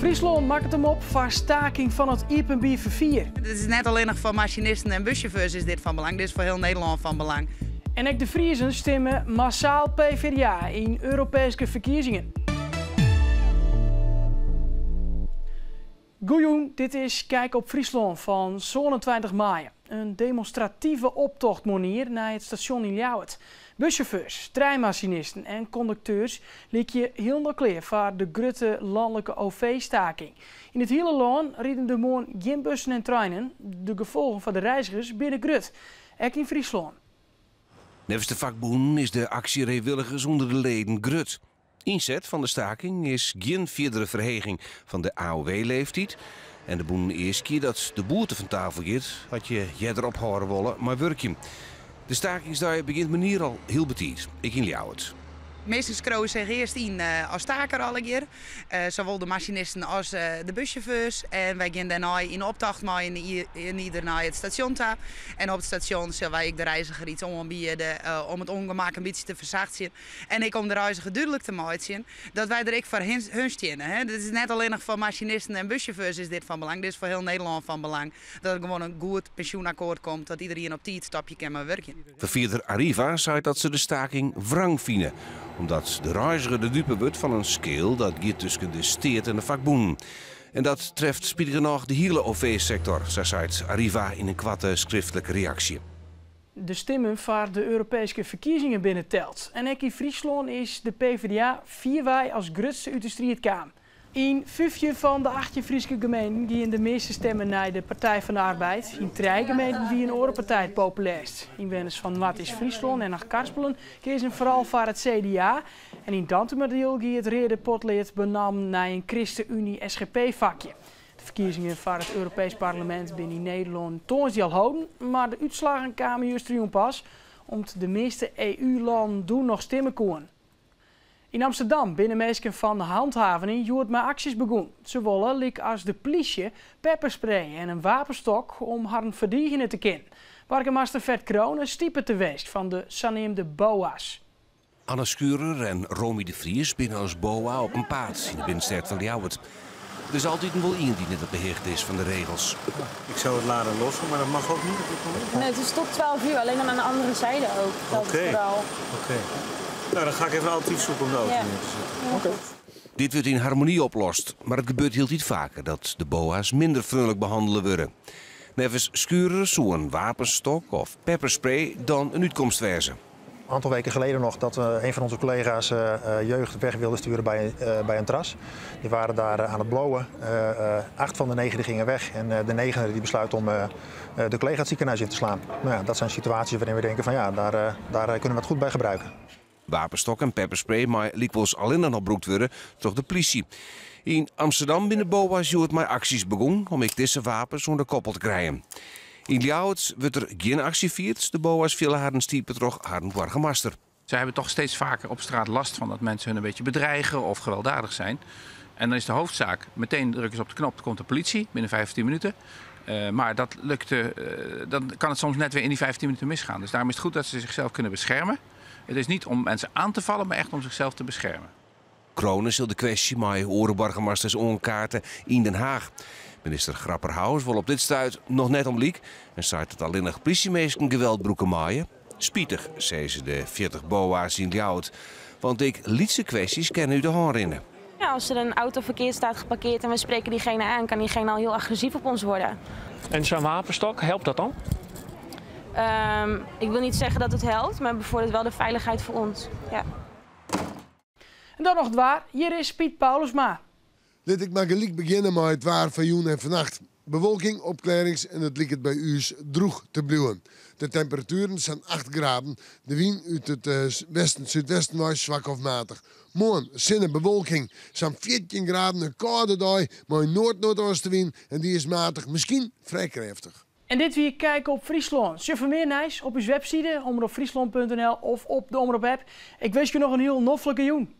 Fryslân makket him op foar staking fan it iepenbier ferfier. Dit is net allinnich foar masinisten en bussjauffeurs is dit fan belang, dit is foar hiel Nederlân fan belang. En ek de Friezen stimme massaal PvdA yn Europeeske ferkiezingen. Goejûn, dit is Kijk op Fryslân fan 27 maaie. In demonstrative optocht moarnier nei it stasjon yn Ljouwert. Bussjauffeurs, treinmasinisten en kondukteurs lykje hielendal klear foar de grutte lanlike OV-staking. Yn it hiele lân riden der moarn gjin bussen en treinen. De gefolgen foar de reizgers binne grut, ek yn Fryslân. Neffens de fakbûnen is de aksjereewilligens ûnder de leden grut. Ynset fan de staking is gjin fierdere ferheging fan de AOW-leeftiid en de bûnen easkje dat de boete fan tafel giet as je earder ophâlde wolle mei wurkjen. De stakingsdei begjint moarnier al hiel betiid, ek yn Ljouwert. Minsken skriuwe sich earst yn as staker allegear, sawol de masinisten as de bussjauffeurs. En wy gean dêrnei yn optocht mei in ieder nei it stasjon ta. En op it stasjon sille wy ek de reiziger iets oanbiede om it ûngemak in bytsje te fersachtsjen. En ek om de reiziger dúdlik te meitsjen dat wy der ek foar hun steane. Dit is net allinnich foar masinisten en bussjauffeurs is dit fan belang, dit is foar hiel Nederlân fan belang. Dat der gewoan in goed pensjoenakkoart komt, dat iderien op tiid stopje kin mei wurkjen. Ferfierder Arriva seit dat se de staking wrang fine, omdat de reiziger de dupe wurdt fan in skeel dat giet tusken de steat en de fakbûnen. En dat treft spitigernôch de hiele OV-sektor, sa seit Arriva yn in koarte skriftlike reaksje. De stimmen foar de Europeeske ferkiezingen binne teld. En ek yn Fryslân is de PvdA fierwei as grutste út de striid kaam. Yn 15 fan de 18 Fryske gemeenten giene de measte stimmen nei de Partij van de Arbeid. Yn trije gemeenten wie in oare partij it populêrst. Ynwenners fan Noardeast-Fryslân en Achtkarspelen keazen foaral foar it CDA. En yn Dantumadiel gie it reade potlead benammen nei in ChristenUnie-SGP-fakje. De ferkiezingen foar it Europeesk Parlemint binne yn Nederlân tongersdei al holden, mar de útslaggen kamen justerjûn pas, om't de measte EU-lannen doe noch stimme koene. Yn Amsterdam binne minsken fan de hanthavening hjoed mei aksjes begûn. Se wolle, lykas de plysje, pepperspray en in wapenstok om harren ferdigene te kinnen. Boargemaster Ferd Crone stipet de winsk fan de saneamde BOA's. Anne Schurer en Romy de Vries binne as BOA op 'en paad yn de binnenstêd fan Ljouwert. Der is altiten wol ien dy't net op de hichte is fan de regels. Ik zou het laden lossen, maar dat mag ook niet op dit moment? Nee, het is tot 12 uur, alleen dan aan de andere zijde ook. Dat vooral. Oké. Nou, dan ga ik even een alternatief zoeken om de auto neer te zetten. Oké. Dit wurdt yn harmony oplost, mar it gebeurt hieltyd faker dat de BOA's minder freonlik behannele wurde. Neffens Schurer soe in wapenstok of pepperspray dan in útkomst wêze. Een aantal weken geleden nog dat een van onze collega's jeugd weg wilde sturen bij een terras. Die waren daar aan het blowen. 8 van de 9 die gingen weg en de 9e die besluit om de collega het ziekenhuis in te slaan. Nou ja, dat zijn situaties waarin we denken van ja, daar kunnen we het goed bij gebruiken. Wapenstok en pepperspray mei lykwols allinnich noch brûkt wurde troch de plysje. Yn Amsterdam binne BOA's hjoed mei aksjes begûn om ek dizze wapens oan de koppel te krijen. Yn Ljouwert wurdt der gjin aksje fierd. De BOA's fiele harren stipe troch harren boargemaster. Zij hebben toch steeds vaker op straat last van dat mensen hun een beetje bedreigen of gewelddadig zijn. En dan is de hoofdzaak, meteen drukken ze op de knop, dan komt de politie binnen 15 minuten. Maar dat lukt, dan kan het soms net weer in die 15 minuten misgaan. Dus daarom is het goed dat ze zichzelf kunnen beschermen. Het is niet om mensen aan te vallen, maar echt om zichzelf te beschermen. Crone sil de kwestje mei oare boargemasters oankaarte yn Den Haag. Minister Grapperhaus wol op dit stuit noch net om lyk en seit dat allinnich plysjeminsken geweld brûke meie. Spitich, sizze de 40 BOA's yn Ljouwert, want ek lytse kwestjes kinne út de hân rinne. Ja, als er een auto verkeerd staat geparkeerd en we spreken diegene aan, kan diegene al heel agressief op ons worden. En zo'n wapenstok, helpt dat dan? Ik wil niet zeggen dat het helpt, maar bevordert wel de veiligheid voor ons. Ja. En dan noch it waar. Hjir is Piet Paulusma. Lit ik mar gelyk begjinne mei it waar fan jûn en fannacht. Bewolking, opklearrings en it liket by ús drûch te bliuwen. De temperatueren sa'n 8 graden. De wyn út it westen súdwesten wei swak of matich. Moarn sinne, bewolking, sa'n 14 graden, in kâlde dei mei in noard-noardeastewyn en dy is matich, miskien frij krêftich. En dit wie Kijk op Fryslân. Sjoch foar mear nijs op ús webside omropfryslân.nl of op de Omrop app. Ik winskje noch in hiel noflike jûn.